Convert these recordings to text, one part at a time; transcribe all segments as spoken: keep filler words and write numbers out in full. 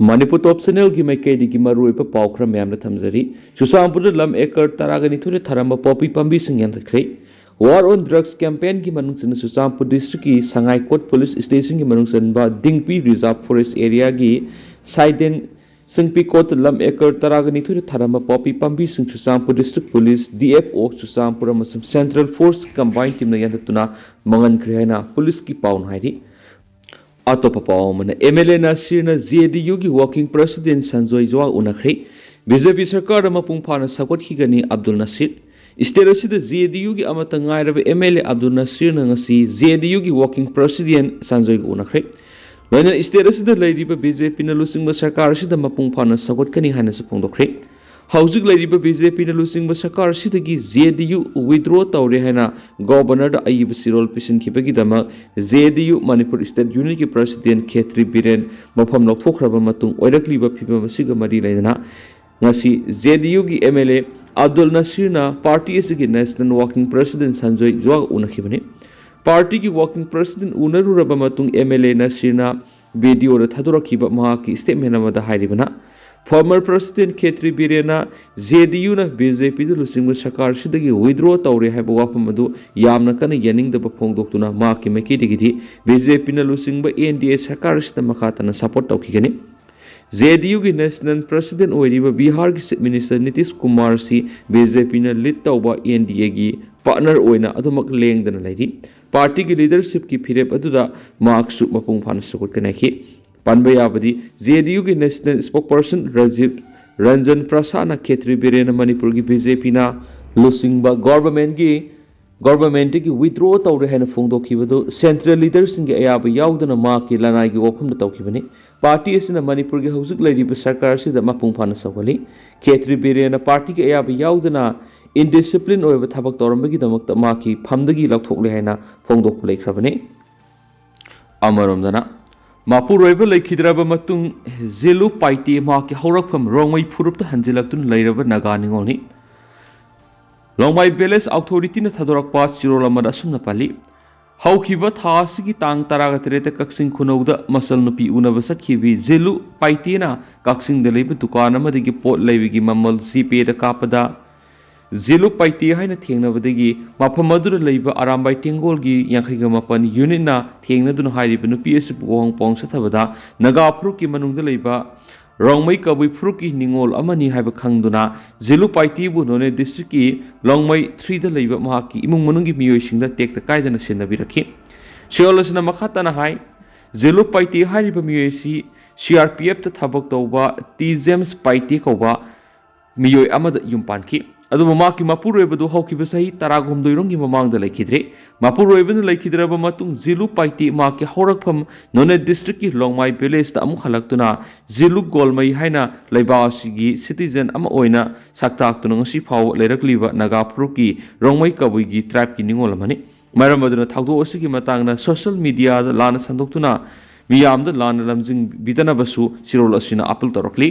ꯃꯅꯤꯄꯨꯔ ꯇꯣꯞ ꯆꯦꯅꯦꯜꯒꯤ ꯃꯥꯏꯀꯩꯗꯒꯤ ꯃꯔꯨꯑꯣꯏꯕ ꯄꯥꯎ ꯈꯔ ꯃꯌꯥꯝꯅ ꯊꯝꯖꯔꯤ꯫ ꯆꯨꯔꯆꯥꯟꯄꯨꯔꯗ ꯂꯝ ꯑꯦꯀꯔ ꯇꯔꯥꯒ ꯅꯤꯊꯣꯏꯗ ꯊꯥꯔꯝꯕ ꯄꯣꯄꯤ ꯄꯥꯝꯕꯤꯁꯤꯡ ꯌꯥꯟꯊꯠꯈ꯭ꯔꯦ꯫ War on Drugs campaignꯒꯤ ꯃꯅꯨꯡ ꯆꯟꯅ ꯆꯨꯔꯆꯥꯟꯄꯨꯔ districtꯀꯤ ꯁꯉꯥꯏꯀꯣꯠ police stationꯒꯤ ꯃꯅꯨꯡ ꯆꯟꯕ ꯗꯤꯡꯄꯤ reserve forest areaꯒꯤ ꯁꯥꯏꯗꯦꯟ ꯁꯤꯡꯄꯤꯀꯣꯠꯇ ꯂꯝ ꯑꯦꯀꯔ ꯇꯔꯥꯒ ꯅꯤꯊꯣꯏꯗ ꯊꯥꯔꯝꯕ ꯄꯣꯄꯤ ꯄꯥꯝꯕꯤꯁꯤꯡ Churachandpur district police, D F O Churachandpur ꯑꯃꯁꯨꯡ central force combined teamꯅ ꯌꯥꯟꯊꯠꯇꯨꯅ ꯃꯥꯡꯍꯟꯈ꯭ꯔꯦ ꯍꯥꯏꯅ policeꯀꯤ ꯄꯥꯎꯅ ꯍꯥꯏꯔꯤ꯫ ꯑꯇꯣꯞꯄ ꯄꯥꯎ ꯑꯃꯅ, M L A ꯅꯁꯤꯔꯅ J D Uꯒꯤ working president Sanjoy ꯖ꯭ꯋꯥ ꯎꯅꯈ꯭ꯔꯦ꯫ B J P ꯁꯔꯀꯥꯔꯗ ꯃꯄꯨꯡ ꯐꯥꯅ ꯁꯧꯒꯠꯈꯤꯒꯅꯤ ꯑꯕꯗꯨꯜ ꯅꯁꯤꯔ꯫ State ꯑꯁꯤꯗ J D Uꯒꯤ ꯑꯃꯠꯇ ꯉꯥꯏꯔꯕ M L A ꯑꯕꯗꯨꯜ ꯅꯁꯤꯔꯅ ꯉꯁꯤ J D Uꯒꯤ working president ꯁꯟꯖꯣꯏꯒ ꯎꯅꯈ꯭ꯔꯦ꯫ ꯂꯣꯏꯅꯅ state ꯑꯁꯤꯗ ꯂꯩꯔꯤꯕ B J Pꯅ ꯂꯨꯆꯤꯡꯕ ꯁꯔꯀꯥꯔ ꯑꯁꯤꯗ ꯃꯄꯨꯡ ꯐꯥꯅ ꯁꯧꯒꯠꯀꯅꯤ ꯍꯥꯏꯅꯁꯨ ꯐꯣꯡꯗꯣꯛꯈ꯭ꯔꯦ꯫ ꯍꯧꯖꯤꯛ ꯂꯩꯔꯤꯕ B J Pꯅ ꯂꯨꯆꯤꯡꯕ ꯁꯔꯀꯥꯔ ꯑꯁꯤꯗꯒꯤ J D U withdraw ꯇꯧꯔꯦ ꯍꯥꯏꯅ Governorꯗ ꯑꯏꯕ ꯆꯦꯔꯣꯜ ꯄꯤꯁꯤꯟꯈꯤꯕꯒꯤꯗꯃꯛ J D U Manipur State Unitꯀꯤ President ꯈꯦꯇ꯭ꯔꯤ ꯕꯤꯔꯦꯟ ꯃꯐꯝ ꯂꯧꯊꯣꯛꯈ꯭ꯔꯕ ꯃꯇꯨꯡ ꯑꯣꯏꯔꯛꯂꯤꯕ ꯐꯤꯕꯝ ꯑꯁꯤꯒ ꯃꯔꯤ ꯂꯩꯅꯅ ꯉꯁꯤ J D Uꯒꯤ M L A Abdul ꯅꯁꯤꯔꯅ party ꯑꯁꯤꯒꯤ National Working President Sanjoy ꯖ꯭ꯋꯥꯒ ꯎꯅꯈꯤꯕꯅꯤ꯫ Partyꯒꯤ working president ꯎꯅꯔꯨꯔꯕ ꯃꯇꯨꯡ M L A ꯅꯁꯤꯔꯅ videoꯗ ꯊꯥꯗꯣꯔꯛꯈꯤꯕ ꯃꯍꯥꯛꯀꯤ statement ꯑꯃꯗ ꯍꯥꯏꯔꯤꯕꯅ, former president ꯈꯦꯇ꯭ꯔꯤ ꯕꯤꯔꯦꯟꯅ J D Uꯅ B J Pꯗ ꯂꯨꯆꯤꯡꯕ ꯁꯔꯀꯥꯔ ꯑꯁꯤꯗꯒꯤ withdraw ꯇꯧꯔꯦ ꯍꯥꯏꯕ ꯋꯥꯐꯝ ꯑꯗꯨ ꯌꯥꯝꯅ ꯀꯟꯅ ꯌꯥꯅꯤꯡꯗꯕ ꯐꯣꯡꯗꯣꯛꯇꯨꯅ ꯃꯍꯥꯛꯀꯤ ꯃꯥꯏꯀꯩꯗꯒꯤꯗꯤ B J Pꯅ ꯂꯨꯆꯤꯡꯕ N D A ꯁꯔꯀꯥꯔ ꯑꯁꯤꯗ ꯃꯈꯥ ꯇꯥꯅ support ꯇꯧꯈꯤꯒꯅꯤ꯫ J D Uꯒꯤ National President ꯑꯣꯏꯔꯤꯕ ꯕꯤꯍꯥꯔꯒꯤ Chief Minister ꯅꯤꯇꯤꯁ ꯀꯨꯃꯥꯔ ꯑꯁꯤ B J Pꯅ lead ꯇꯧꯕ N D Aꯒꯤ partner ꯑꯣꯏꯅ ꯑꯗꯨꯃꯛ ꯂꯦꯡꯗꯅ ꯂꯩꯔꯤ꯫ Partyꯒꯤ leadershipꯀꯤ ꯐꯤꯔꯦꯞ ꯑꯗꯨꯗ ꯃꯍꯥꯛꯁꯨ ꯃꯄꯨꯡ ꯐꯥꯅ ꯁꯧꯒꯠꯀꯅꯤ ꯍꯥꯏꯈꯤ꯫ ꯄꯟꯕ ꯌꯥꯕꯗꯤ, J D Uꯒꯤ National Spokesperson Rajiv Ranjan ꯄ꯭ꯔꯁꯥꯗꯅ ꯈꯦꯇ꯭ꯔꯤ ꯕꯤꯔꯦꯟꯅ ꯃꯅꯤꯄꯨꯔꯒꯤ B J Pꯅ ꯂꯨꯆꯤꯡꯕ governmentꯀꯤ governmentꯇꯒꯤ withdraw ꯇꯧꯔꯦ ꯍꯥꯏꯅ ꯐꯣꯡꯗꯣꯛꯈꯤꯕꯗꯨ central leaderꯁꯤꯡꯒꯤ ꯑꯌꯥꯕ ꯌꯥꯎꯗꯅ ꯃꯍꯥꯛꯀꯤ ꯂꯅꯥꯏꯒꯤ ꯋꯥꯐꯝꯗ ꯇꯧꯈꯤꯕꯅꯤ꯫ Party ꯑꯁꯤꯅ ꯃꯅꯤꯄꯨꯔꯒꯤ ꯍꯧꯖꯤꯛ ꯂꯩꯔꯤꯕ ꯁꯔꯀꯥꯔ ꯑꯁꯤꯗ ꯃꯄꯨꯡ ꯐꯥꯅ ꯁꯧꯒꯠꯂꯤ꯫ ꯈꯦꯇ꯭ꯔꯤ ꯕꯤꯔꯦꯟꯅ partyꯒꯤ ꯑꯌꯥꯕ ꯌꯥꯎꯗꯅ indiscipline ꯑꯣꯏꯕ ꯊꯕꯛ ꯇꯧꯔꯝꯕꯒꯤꯗꯃꯛꯇ ꯃꯍꯥꯛꯀꯤ ꯐꯝꯗꯒꯤ ꯂꯧꯊꯣꯛꯂꯦ ꯍꯥꯏꯅ ꯐꯣꯡꯗꯣꯛꯄ ꯂꯩꯈ꯭ꯔꯕꯅꯤ꯫ ꯑꯃꯔꯣꯝꯗꯅ, ꯃꯄꯨꯔꯣꯏꯕ ꯂꯩꯈꯤꯗ꯭ꯔꯕ ꯃꯇꯨꯡ ꯖꯦꯂꯨ ꯄꯥꯏꯇꯦ ꯃꯍꯥꯛꯀꯤ ꯍꯧꯔꯛꯐꯝ ꯔꯣꯡꯃꯩ ꯐꯨꯔꯨꯞꯇ ꯍꯟꯖꯤꯜꯂꯛꯇꯨꯅ ꯂꯩꯔꯕ ꯅꯥꯒꯥ ꯅꯤꯉꯣꯜꯅꯤ꯫ ꯂꯣꯡꯃꯥꯏ village authorityꯅ ꯊꯥꯗꯣꯔꯛꯄ ꯆꯦꯔꯣꯜ ꯑꯃꯗ ꯑꯁꯨꯝꯅ ꯄꯜꯂꯤ, ꯍꯧꯈꯤꯕ ꯊꯥ ꯑꯁꯤꯒꯤ ꯇꯥꯡ ꯇꯔꯥꯒ ꯇꯔꯦꯠꯇ ꯀꯛꯆꯤꯡ ꯈꯨꯅꯧꯗ ꯃꯆꯜ ꯅꯨꯄꯤ ꯎꯅꯕ ꯆꯠꯈꯤꯕꯤ ꯖꯦꯂꯨ ꯄꯥꯏꯇꯦꯅ ꯀꯛꯆꯤꯡꯗ ꯂꯩꯕ ꯗꯨꯀꯥꯟ ꯑꯃꯗꯒꯤ ꯄꯣꯠ ꯂꯩꯕꯒꯤ ꯃꯃꯜ ꯖꯤꯄꯦꯗ ꯀꯥꯞꯄꯗ, ꯖꯦꯂꯨ ꯄꯥꯏꯇꯦ ꯍꯥꯏꯅ ꯊꯦꯡꯅꯕꯗꯒꯤ ꯃꯐꯝ ꯑꯗꯨꯗ ꯂꯩꯕ ꯑꯔꯥꯝꯕꯥꯏ ꯇꯦꯡꯒꯣꯜꯒꯤ ꯌꯥꯡꯈꯩꯒ ꯃꯥꯄꯟ ꯌꯨꯅꯤꯠꯅ ꯊꯦꯡꯅꯗꯨꯅ ꯍꯥꯏꯔꯤꯕ ꯅꯨꯄꯤ ꯑꯁꯤꯕꯨ ꯋꯥꯍꯪ ꯄꯥꯎꯍꯪ ꯆꯠꯊꯕꯗ, ꯅꯥꯒꯥ ꯐꯨꯔꯨꯞꯀꯤ ꯃꯅꯨꯡꯗ ꯂꯩꯕ ꯔꯣꯡꯃꯩ ꯀꯕꯨꯏ ꯐꯨꯔꯨꯞꯀꯤ ꯅꯤꯉꯣꯜ ꯑꯃꯅꯤ ꯍꯥꯏꯕ ꯈꯪꯗꯨꯅ ꯖꯦꯂꯨ ꯄꯥꯏꯇꯦꯕꯨ ꯅꯣꯅꯦ ꯗꯤꯁꯇ꯭ꯔꯤꯛꯀꯤ ꯂꯣꯡꯃꯩ ꯊ꯭ꯔꯤꯗ ꯂꯩꯕ ꯃꯍꯥꯛꯀꯤ ꯏꯃꯨꯡ ꯃꯅꯨꯡꯒꯤ ꯃꯤꯑꯣꯏꯁꯤꯡꯗ ꯇꯦꯛꯇ ꯀꯥꯏꯗꯅ ꯁꯤꯟꯅꯕꯤꯔꯛꯈꯤ꯫ ꯁꯤꯑꯣꯜ ꯑꯁꯤꯅ ꯃꯈꯥ ꯇꯥꯅ ꯍꯥꯏ, ꯖꯦꯂꯨ ꯄꯥꯏꯇꯦ ꯍꯥꯏꯔꯤꯕ ꯃꯤꯑꯣꯏ ꯑꯁꯤ ꯁꯤ ꯑꯥꯔ ꯄꯤ ꯑꯦꯐꯇ ꯊꯕꯛ ꯇꯧꯕ ꯇꯤ ꯖꯦꯝꯁ ꯄꯥꯏꯇꯦ ꯀꯧꯕ ꯃꯤꯑꯣꯏ ꯑꯃꯗ ꯌꯨꯝ ꯄꯥꯟꯈꯤ꯫ ꯑꯗꯨꯕꯨ ꯃꯍꯥꯛꯀꯤ ꯃꯄꯨꯔꯣꯏꯕꯗꯨ ꯍꯧꯈꯤꯕ ꯆꯍꯤ ꯇꯔꯥꯍꯨꯝꯗꯣꯏꯔꯣꯝꯒꯤ ꯃꯃꯥꯡꯗ ꯂꯩꯈꯤꯗ꯭ꯔꯦ꯫ ꯃꯄꯨꯔꯣꯏꯕꯅ ꯂꯩꯈꯤꯗ꯭ꯔꯕ ꯃꯇꯨꯡ ꯖꯦꯂꯨ ꯄꯥꯏꯇꯦ ꯃꯍꯥꯛꯀꯤ ꯍꯧꯔꯛꯐꯝ ꯅꯣꯅꯦ ꯗꯤꯁꯇ꯭ꯔꯤꯛꯀꯤ ꯂꯣꯡꯃꯥꯏ ꯚꯤꯂꯦꯖꯇ ꯑꯃꯨꯛ ꯍꯜꯂꯛꯇꯨꯅ ꯖꯦꯂꯨ ꯒꯣꯜꯃꯩ ꯍꯥꯏꯅ ꯂꯩꯕꯥꯛ ꯑꯁꯤꯒꯤ ꯁꯤꯇꯤꯖꯦꯟ ꯑꯃ ꯑꯣꯏꯅ ꯁꯛꯇꯥꯛꯇꯨꯅ ꯉꯁꯤ ꯐꯥꯎꯕ ꯂꯩꯔꯛꯂꯤꯕ ꯅꯥꯒꯥ ꯐꯨꯔꯨꯞꯀꯤ ꯔꯣꯡꯃꯩ ꯀꯕꯨꯏꯒꯤ ꯇ꯭ꯔꯥꯏꯕꯀꯤ ꯅꯤꯉꯣꯜ ꯑꯃꯅꯤ꯫ ꯃꯔꯝ ꯑꯗꯨꯅ ꯊꯧꯗꯣꯛ ꯑꯁꯤꯒꯤ ꯃꯇꯥꯡꯗ ꯁꯣꯁꯤꯌꯦꯜ ꯃꯤꯗꯤꯌꯥꯗ ꯂꯥꯟꯅ ꯁꯟꯗꯣꯛꯇꯨꯅ ꯃꯤꯌꯥꯝꯗ ꯂꯥꯟꯅ ꯂꯝꯖꯤꯡꯕꯤꯗꯅꯕꯁꯨ ꯁꯤꯔꯣꯜ ꯑꯁꯤꯅ ꯑꯥꯄꯤꯜ ꯇꯧꯔꯛꯂꯤ꯫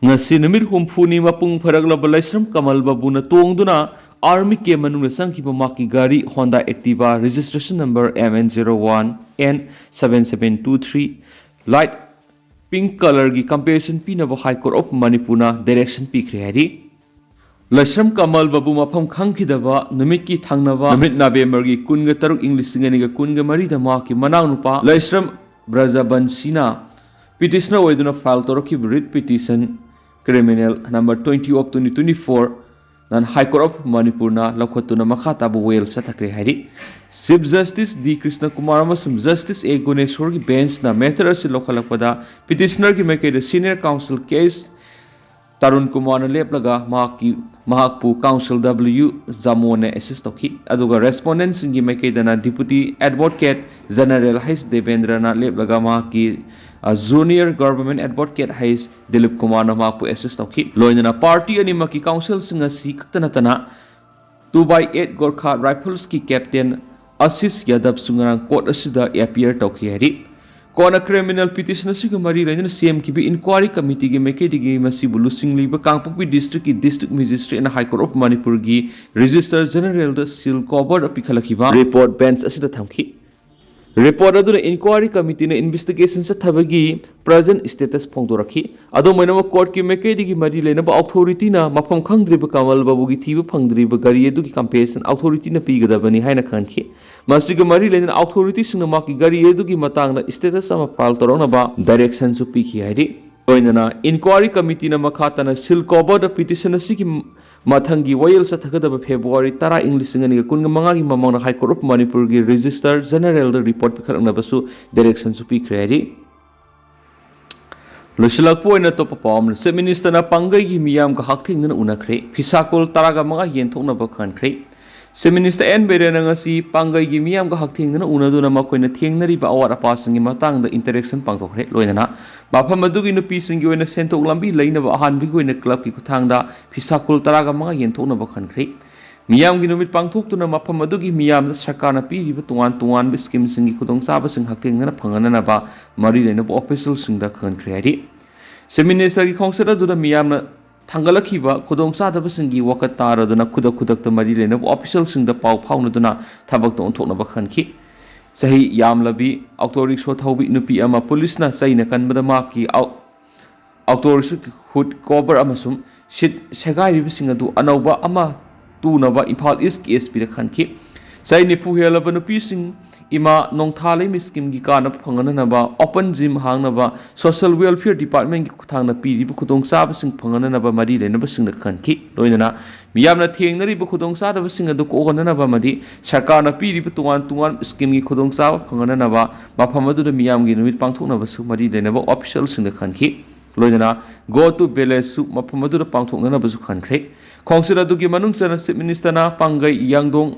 ꯉꯁꯤ ꯅꯨꯃꯤꯠ ꯍꯨꯝꯐꯨꯅꯤ ꯃꯄꯨꯡ ꯐꯥꯔꯛꯂꯕ ꯂꯩꯁ꯭ꯔꯝ ꯀꯃꯜ ꯕꯥꯕꯨꯅ ꯇꯣꯡꯗꯨꯅ ꯑꯥꯔꯃꯤ ꯀꯦꯝ ꯃꯅꯨꯡꯗ ꯆꯪꯈꯤꯕ ꯃꯍꯥꯛꯀꯤ ꯒꯥꯔꯤ Honda Activa registration number M N zero one N seven seven two three light pink colourꯒꯤ compensation ꯄꯤꯅꯕ High Court of ꯃꯅꯤꯄꯨꯔꯅ direction ꯄꯤꯈ꯭ꯔꯦ ꯍꯥꯏꯔꯤ꯫ ꯂꯩꯁ꯭ꯔꯝ ꯀꯃꯜ ꯕꯥꯕꯨ ꯃꯐꯝ ꯈꯪꯈꯤꯗꯕ ꯅꯨꯃꯤꯠꯀꯤ ꯊꯪꯅꯕ ꯅꯨꯃꯤꯠ ꯅꯕꯦꯝꯕꯔꯒꯤ ꯀꯨꯟꯒ ꯇꯔꯨꯛ ꯏꯪ ꯂꯤꯁꯤꯡ ꯑꯅꯤꯒ ꯀꯨꯟꯒ ꯃꯔꯤꯗ ꯃꯍꯥꯛꯀꯤ ꯃꯅꯥꯎꯅꯨꯄꯥ ꯂꯩꯁ꯭ꯔꯝ ꯕ꯭ꯔꯖꯕꯟꯁꯤꯅ petitioner ꯑꯣꯏꯗꯨꯅ file ꯇꯧꯔꯛꯈꯤꯕ writ petition criminal number twenty of twenty twenty-four ꯅ High Court of ꯃꯅꯤꯄꯨꯔꯅ ꯂꯧꯈꯠꯇꯨꯅ ꯃꯈꯥ ꯇꯥꯕ ꯋꯥꯌꯦꯜ ꯆꯠꯊꯈ꯭ꯔꯦ ꯍꯥꯏꯔꯤ꯫ Chief Justice D Krishna Kumar ꯑꯃꯁꯨꯡ Justice A ꯒꯨꯅꯦꯁꯣꯔꯒꯤ benchꯅ matter ꯑꯁꯤ ꯂꯧꯈꯠꯂꯛꯄꯗ petitionerꯒꯤ ꯃꯥꯏꯀꯩꯗ senior counsel K ꯇꯔꯨꯟ ꯀꯨꯃꯥꯔꯅ ꯂꯦꯞꯂꯒ ꯃꯍꯥꯛꯀꯤ, ꯃꯍꯥꯛꯄꯨ counsel W ꯖꯥꯃꯣꯅ assist ꯇꯧꯈꯤ꯫ ꯑꯗꯨꯒ respondentꯁꯤꯡꯒꯤ ꯃꯥꯏꯀꯩꯗꯅ Deputy Advocate General H ꯗꯦꯕꯦꯟꯗ꯭ꯔꯅ ꯂꯦꯞꯂꯒ ꯃꯍꯥꯛꯀꯤ, ꯑ, junior government advocate H Dilip ꯀꯨꯃꯥꯔꯅ ꯃꯍꯥꯛꯄꯨ assist ꯇꯧꯈꯤ꯫ ꯂꯣꯏꯅꯅ party ꯑꯅꯤꯃꯛꯀꯤ counselꯁꯤꯡ ꯑꯁꯤ ꯈꯛꯇ ꯅꯠꯇꯅ two by eight Gorkha Riflesꯀꯤ captain ꯑꯁꯤꯁ ꯌꯥꯗꯕꯁꯨ ꯉꯔꯥꯡ court ꯑꯁꯤꯗ appear ꯇꯧꯈꯤ ꯍꯥꯏꯔꯤ꯫ ꯀꯣꯟꯅ criminal petition ꯑꯁꯤꯒ ꯃꯔꯤ ꯂꯩꯅꯅ ꯁꯦꯝꯈꯤꯕ inquiry committeeꯒꯤ ꯃꯥꯏꯀꯩꯗꯒꯤ ꯃꯁꯤꯕꯨ ꯂꯨꯆꯤꯡꯂꯤꯕ ꯀꯥꯡꯄꯣꯛꯄꯤ districtꯀꯤ District Magistrate ꯑꯦꯟ High Court of Manipurꯒꯤ Registrar Generalꯗ seal coverꯗ ꯄꯤꯈꯠꯂꯛꯈꯤꯕ report bench ꯑꯁꯤꯗ ꯊꯝꯈꯤ꯫ Report ꯑꯗꯨꯅ inquiry committeeꯅ investigation ꯆꯠꯊꯕꯒꯤ present status ꯐꯣꯡꯗꯣꯔꯛꯈꯤ꯫ ꯑꯗꯨꯝ ꯑꯣꯏꯅꯃꯛ courtꯀꯤ ꯃꯥꯏꯀꯩꯗꯒꯤ ꯃꯔꯤ ꯂꯩꯅꯕ authorityꯅ ꯃꯐꯝ ꯈꯪꯗ꯭ꯔꯤꯕ ꯀꯃꯜ ꯕꯥꯕꯨꯒꯤ ꯊꯤꯕ ꯐꯪꯗ꯭ꯔꯤꯕ ꯒꯥꯔꯤ ꯑꯗꯨꯒꯤ compensation authorityꯅ ꯄꯤꯒꯗꯕꯅꯤ ꯍꯥꯏꯅ ꯈꯟꯈꯤ꯫ ꯃꯁꯤꯒ ꯃꯔꯤ ꯂꯩꯅꯅ authorityꯁꯤꯡꯅ ꯃꯍꯥꯛꯀꯤ ꯒꯥꯔꯤ ꯑꯗꯨꯒꯤ ꯃꯇꯥꯡꯗ status ꯑꯃ file ꯇꯧꯔꯛꯅꯕ directionꯁꯨ ꯄꯤꯈꯤ ꯍꯥꯏꯔꯤ꯫ ꯂꯣꯏꯅꯅ inquiry committeeꯅ ꯃꯈꯥ ꯇꯥꯅ seal coverꯗ petition ꯑꯁꯤꯒꯤ ꯃꯊꯪꯒꯤ ꯋꯥꯌꯦꯜ ꯆꯠꯊꯒꯗꯕ February ꯇꯔꯥ, ꯏꯪ ꯂꯤꯁꯤꯡ ꯑꯅꯤꯒ ꯀꯨꯟꯒ ꯃꯉꯥꯒꯤ ꯃꯃꯥꯡꯗ High Court of Manipurꯒꯤ Registrar Generalꯗ report ꯄꯤꯈꯠꯂꯛꯅꯕꯁꯨ directionꯁꯨ ꯄꯤꯈ꯭ꯔꯦ ꯍꯥꯏꯔꯤ꯫ ꯂꯣꯏꯁꯤꯜꯂꯛꯄ ꯑꯣꯏꯅ ꯑꯇꯣꯞꯄ ꯄꯥꯎ ꯑꯃꯅ, Chief Ministerꯅ ꯄꯥꯡꯒꯩꯒꯤ ꯃꯤꯌꯥꯝꯒ ꯍꯛꯊꯦꯡꯅꯅ ꯎꯅꯈ꯭ꯔꯦ꯫ ꯐꯤꯁꯥꯀꯣꯜ ꯇꯔꯥꯒ ꯃꯉꯥ ꯌꯦꯟꯊꯣꯛꯅꯕ ꯈꯟꯈ꯭ꯔꯦ꯫ Chief Minister ꯑꯦꯟ ꯕꯤꯔꯦꯟꯅ ꯉꯁꯤ ꯄꯥꯡꯒꯩꯒꯤ ꯃꯤꯌꯥꯝꯒ ꯍꯛꯊꯦꯡꯅꯅ ꯎꯅꯗꯨꯅ ꯃꯈꯣꯏꯅ ꯊꯦꯡꯅꯔꯤꯕ ꯑꯋꯥꯠ ꯑꯄꯥꯁꯤꯡꯒꯤ ꯃꯇꯥꯡꯗ interaction ꯄꯥꯡꯊꯣꯛꯈ꯭ꯔꯦ꯫ ꯂꯣꯏꯅꯅ ꯃꯐꯝ ꯑꯗꯨꯒꯤ ꯅꯨꯄꯤꯁꯤꯡꯒꯤ ꯑꯣꯏꯅ ꯁꯦꯟꯊꯣꯛ ꯂꯝꯕꯤ ꯂꯩꯅꯕ ꯑꯍꯥꯟꯕꯒꯤ ꯑꯣꯏꯅ clubꯀꯤ ꯈꯨꯠꯊꯥꯡꯗ ꯐꯤꯁꯥꯀꯣꯜ ꯇꯔꯥꯒ ꯃꯉꯥ ꯌꯦꯟꯊꯣꯛꯅꯕ ꯈꯟꯈ꯭ꯔꯦ꯫ ꯃꯤꯌꯥꯝꯒꯤ ꯅꯨꯃꯤꯠ ꯄꯥꯡꯊꯣꯛꯇꯨꯅ ꯃꯐꯝ ꯑꯗꯨꯒꯤ ꯃꯤꯌꯥꯝꯗ ꯁꯔꯀꯥꯔꯅ ꯄꯤꯔꯤꯕ ꯇꯣꯉꯥꯟ ꯇꯣꯉꯥꯟꯕ schemeꯁꯤꯡꯒꯤ ꯈꯨꯗꯣꯡꯆꯥꯕꯁꯤꯡ ꯍꯛꯊꯦꯡꯅꯅ ꯐꯪꯍꯟꯅꯅꯕ ꯃꯔꯤ ꯂꯩꯅꯕ officialꯁꯤꯡꯗ ꯈꯟꯈ꯭ꯔꯦ ꯍꯥꯏꯔꯤ꯫ Chief Ministerꯒꯤ ꯈꯣꯡꯆꯠ ꯑꯗꯨꯗ ꯃꯤꯌꯥꯝꯅ ꯊꯥꯡꯒꯠꯂꯛꯈꯤꯕ ꯈꯨꯗꯣꯡꯆꯥꯗꯕꯁꯤꯡꯒꯤ ꯋꯥꯀꯠ ꯇꯥꯔꯗꯨꯅ ꯈꯨꯗꯛ ꯈꯨꯗꯛꯇ ꯃꯔꯤ ꯂꯩꯅꯕ officialꯁꯤꯡꯗ ꯄꯥꯎ ꯐꯥꯎꯅꯗꯨꯅ ꯊꯕꯛꯇ ꯑꯣꯟꯊꯣꯛꯅꯕ ꯈꯟꯈꯤ꯫ ꯆꯍꯤ ꯌꯥꯝꯂꯕꯤ auto rickshaw ꯊꯧꯕꯤ ꯅꯨꯄꯤ ꯑꯃ ꯄꯨꯂꯤꯁꯅ ꯆꯩꯅ ꯀꯟꯕꯗ ꯃꯍꯥꯛꯀꯤ ꯑꯥꯎ-, auto rickshaw hood cover ꯑꯃꯁꯨꯡ seat ꯁꯦꯒꯥꯏꯔꯤꯕꯁꯤꯡ ꯑꯗꯨ ꯑꯅꯧꯕ ꯑꯃ ꯇꯨꯅꯕ ꯏꯝꯐꯥꯜ ꯏꯁꯀꯤ ꯑꯦꯁ ꯄꯤꯗ ꯈꯟꯈꯤ꯫ ꯆꯍꯤ ꯅꯤꯐꯨ ꯍꯦꯜꯂꯕ ꯅꯨꯄꯤꯁꯤꯡ ꯏꯃꯥ ꯅꯣꯡꯊꯥꯂꯩꯃ schemeꯒꯤ ꯀꯥꯟꯅꯕ ꯐꯪꯍꯟꯅꯅꯕ open gym ꯍꯥꯡꯅꯕ social welfare departmentꯀꯤ ꯈꯨꯠꯊꯥꯡꯗ ꯄꯤꯔꯤꯕ ꯈꯨꯗꯣꯡꯆꯥꯕꯁꯤꯡ ꯐꯪꯍꯟꯅꯅꯕ ꯃꯔꯤ ꯂꯩꯅꯕꯁꯤꯡꯗ ꯈꯟꯈꯤ꯫ ꯂꯣꯏꯅꯅ ꯃꯤꯌꯥꯝꯅ ꯊꯦꯡꯅꯔꯤꯕ ꯈꯨꯗꯣꯡꯆꯥꯗꯕꯁꯤꯡ ꯑꯗꯨ ꯀꯣꯛꯍꯟꯅꯅꯕ ꯑꯃꯗꯤ ꯁꯔꯀꯥꯔꯅ ꯄꯤꯔꯤꯕ ꯇꯣꯉꯥꯟ ꯇꯣꯉꯥꯟꯕ schemeꯒꯤ ꯈꯨꯗꯣꯡꯆꯥꯕ ꯐꯪꯍꯟꯅꯅꯕ ꯃꯐꯝ ꯑꯗꯨꯗ ꯃꯤꯌꯥꯝꯒꯤ ꯅꯨꯃꯤꯠ ꯄꯥꯡꯊꯣꯛꯅꯕꯁꯨ ꯃꯔꯤ ꯂꯩꯅꯕ officialꯁꯤꯡꯗ ꯈꯟꯈꯤ꯫ ꯂꯣꯏꯅꯅ Go to Villageꯁꯨ ꯃꯐꯝ ꯑꯗꯨꯗ ꯄꯥꯡꯊꯣꯛꯅꯅꯕꯁꯨ ꯈꯟꯈ꯭ꯔꯦ꯫ ꯈꯣꯡꯆꯠ ꯑꯗꯨꯒꯤ ꯃꯅꯨꯡ ꯆꯟꯅ Chief Ministerꯅ ꯄꯥꯡꯒꯩ, ꯌꯥꯡꯗꯣꯡ,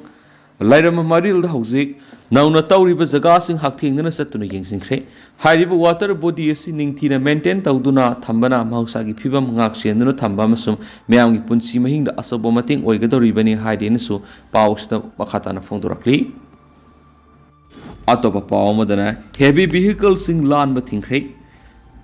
ꯂꯥꯏꯔꯝ ꯃꯔꯤꯜꯗ ꯍꯧꯖꯤꯛ ꯅꯧꯅ ꯇꯧꯔꯤꯕ ꯖꯒꯥꯁꯤꯡ ꯍꯛꯊꯦꯡꯅꯅ ꯆꯠꯇꯨꯅ ꯌꯦꯡꯁꯤꯟꯈ꯭ꯔꯦ꯫ ꯍꯥꯏꯔꯤꯕ water body ꯑꯁꯤ ꯅꯤꯡꯊꯤꯅ maintain ꯇꯧꯗꯨꯅ ꯊꯝꯕꯅ ꯃꯍꯧꯁꯥꯒꯤ ꯐꯤꯕꯝ ꯉꯥꯛ ꯁꯦꯟꯗꯨꯅ ꯊꯝꯕ ꯑꯃꯁꯨꯡ ꯃꯤꯌꯥꯝꯒꯤ ꯄꯨꯟꯁꯤ ꯃꯍꯤꯡꯗ ꯑꯆꯧꯕ ꯃꯇꯦꯡ ꯑꯣꯏꯒꯗꯧꯔꯤꯕꯅꯤ ꯍꯥꯏꯗꯦꯅꯁꯨ ꯄꯥꯎ ꯑꯁꯤꯗ ꯃꯈꯥ ꯇꯥꯅ ꯐꯣꯡꯗꯣꯔꯛꯂꯤ꯫ ꯑꯇꯣꯞꯄ ꯄꯥꯎ ꯑꯃꯗꯅ, ꯍꯦꯚꯤ ꯚꯤꯍꯤꯀꯜꯁꯤꯡ ꯂꯥꯟꯕ ꯊꯤꯡꯈ꯭ꯔꯦ꯫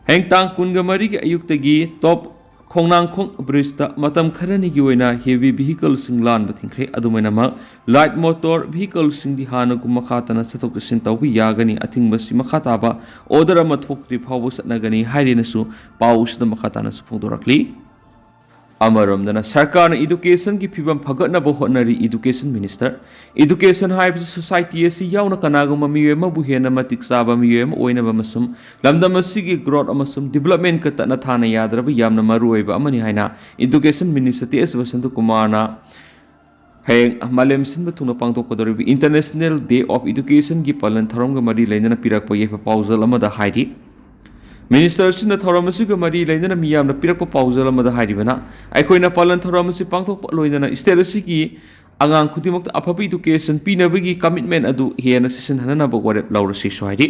ꯍꯌꯦꯡ ꯇꯥꯡ ꯀꯨꯟꯒ ꯃꯔꯤꯒꯤ ꯑꯌꯨꯛꯇꯒꯤ ꯇꯣꯞ ꯈꯣꯡꯅꯥꯡꯈꯣꯡ ꯕ꯭ꯔꯤꯖꯇ ꯃꯇꯝ ꯈꯔꯅꯤꯒꯤ ꯑꯣꯏꯅ ꯍꯦꯚꯤ ꯚꯤꯍꯤꯀꯜꯁꯤꯡ ꯂꯥꯟꯕ ꯊꯤꯡꯈ꯭ꯔꯦ꯫ ꯑꯗꯨꯃꯥꯏꯅꯃꯛ ꯂꯥꯏꯠ ꯃꯣꯇꯣꯔ ꯚꯤꯍꯤꯀꯜꯁꯤꯡꯗꯤ ꯍꯥꯟꯅꯒꯨꯝ ꯃꯈꯥ ꯇꯥꯅ ꯆꯠꯊꯣꯛ ꯆꯠꯁꯤꯟ ꯇꯧꯕ ꯌꯥꯒꯅꯤ꯫ ꯑꯊꯤꯡꯕꯁꯤ ꯃꯈꯥ ꯇꯥꯕ ꯑꯣꯔꯗꯔ ꯑꯃ ꯊꯣꯛꯇ꯭ꯔꯤ ꯐꯥꯎꯕ ꯆꯠꯅꯒꯅꯤ ꯍꯥꯏꯔꯦꯅꯁꯨ ꯄꯥꯎꯁꯤꯗ ꯃꯈꯥ ꯇꯥꯅꯁꯨ ꯐꯣꯡꯗꯣꯔꯛꯂꯤ꯫ ꯑꯃꯔꯣꯝꯗꯅ ꯁꯔꯀꯥꯔꯅ ꯏꯗꯨꯀꯦꯁꯟꯒꯤ ꯐꯤꯕꯝ ꯐꯒꯠꯅꯕ ꯍꯣꯠꯅꯔꯤ, ꯏꯗꯨꯀꯦꯁꯟ ꯃꯤꯅꯤꯁꯇꯔ꯫ ꯏꯗꯨꯀꯦꯁꯟ ꯍꯥꯏꯕꯁꯤ ꯁꯣꯁꯥꯏꯇꯤ ꯑꯁꯤ ꯌꯥꯎꯅ ꯀꯅꯥꯒꯨꯝꯕ ꯃꯤꯑꯣꯏ ꯑꯃꯕꯨ ꯍꯦꯟꯅ ꯃꯇꯤꯛ ꯆꯥꯕ ꯃꯤꯑꯣꯏ ꯑꯃ ꯑꯣꯏꯅꯕ ꯑꯃꯁꯨꯡ ꯂꯝꯗꯝ ꯑꯁꯤꯒꯤ ꯒ꯭ꯔꯣꯠ ꯑꯃꯁꯨꯡ ꯗꯤꯕꯂꯞꯃꯦꯟꯀ ꯇꯠꯅ ꯊꯥꯅ ꯌꯥꯗ꯭ꯔꯕ ꯌꯥꯝꯅ ꯃꯔꯨꯑꯣꯏꯕ ꯑꯃꯅꯤ ꯍꯥꯏꯅ ꯏꯗꯨꯀꯦꯁꯟ ꯃꯤꯅꯤꯁꯇꯔ ꯇꯤ ꯑꯦꯁ ꯕꯁꯟꯇ ꯀꯨꯃꯥꯔꯅ ꯍꯌꯦꯡ ꯃꯥꯂꯦꯝ ꯁꯤꯟꯕ ꯊꯨꯡꯅ ꯄꯥꯡꯊꯣꯛꯀꯗꯧꯔꯤꯕ International Day of Educationꯒꯤ ꯄꯥꯂꯟ ꯊꯧꯔꯝꯒ ꯃꯔꯤ ꯂꯩꯅꯅ ꯄꯤꯔꯛꯄ ꯌꯥꯏꯐ ꯄꯥꯎꯖꯦꯜ ꯑꯃꯗ ꯍꯥꯏꯔꯤ꯫ ꯃꯤꯅꯤꯁꯇꯔ ꯑꯁꯤꯅ ꯊꯧꯔꯝ ꯑꯁꯤꯒ ꯃꯔꯤ ꯂꯩꯅꯅ ꯃꯤꯌꯥꯝꯅ ꯄꯤꯔꯛꯄ ꯄꯥꯎꯖꯦꯜ ꯑꯃꯗ ꯍꯥꯏꯔꯤꯕꯅ, ꯑꯩꯈꯣꯏꯅ ꯄꯥꯂꯟ ꯊꯧꯔꯝ ꯑꯁꯤ ꯄꯥꯡꯊꯣꯛꯄ ꯂꯣꯏꯅꯅ ꯁ꯭ꯇꯦꯠ ꯑꯁꯤꯒꯤ ꯑꯉꯥꯡ ꯈꯨꯗꯤꯡꯃꯛꯇ ꯑꯐꯕ ꯏꯗꯨꯀꯦꯁꯟ ꯄꯤꯅꯕꯒꯤ ꯀꯃꯤꯠꯃꯦꯟ ꯑꯗꯨ ꯍꯦꯟꯅ ꯆꯦꯠꯁꯤꯟꯍꯟꯅꯕ ꯋꯥꯔꯦꯞ ꯂꯧꯔꯁꯤꯁꯨ ꯍꯥꯏꯔꯤ꯫